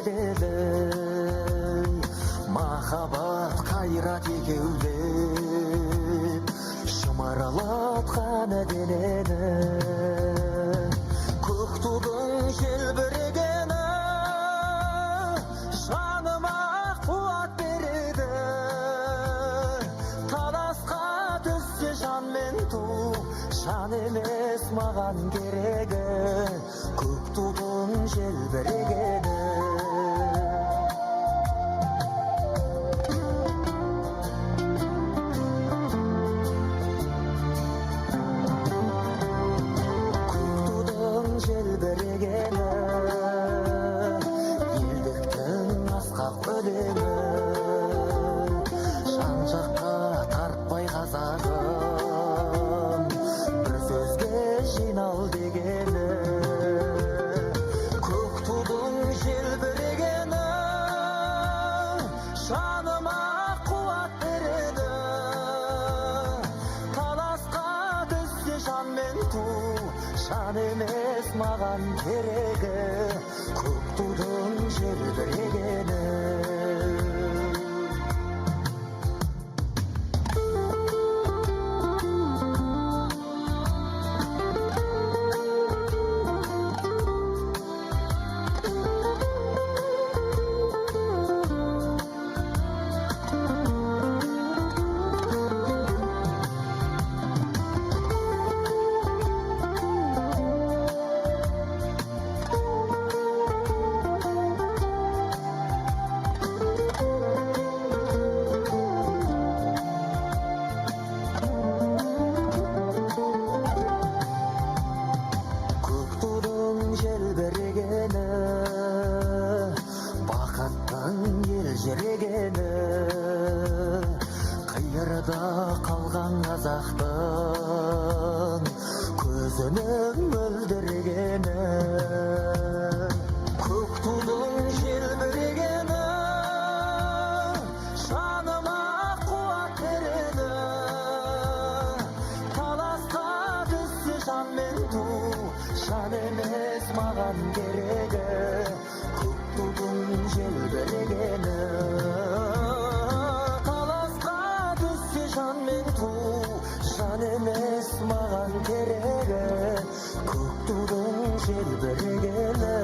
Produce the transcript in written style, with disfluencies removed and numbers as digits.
береді. Махаббат қайрат екеулеп шымырлатқан денені. Көк тудың желбірегені жаныма қуат береді. Таласқа түссе жан мен ту, жан емес маған керегі, көк тудың желбірегені. Көк тудың желбірегені, елдіктің асқақ өлеңі, жан жаққа тартпай қазағым, бір сөзге жинал дегені. Көк тудың желбірегені жаныма қуат береді. Таласқа түссе жан мен ту, жан емес маған керегі, көк тудың желбірегені. Көк тудың желбірегені, бақыттың елжірегені, қиырда қалған қазақтың көзінің мөлдірегені. Көк тудың желбірегені жаныма қуат береді. Таласқа түссе жан мен ту, жан емес маған керегі, көк тудың желбірегені. Таласқа түссе жан мен ту, жан емес маған керегі, көк тудың желбірегені.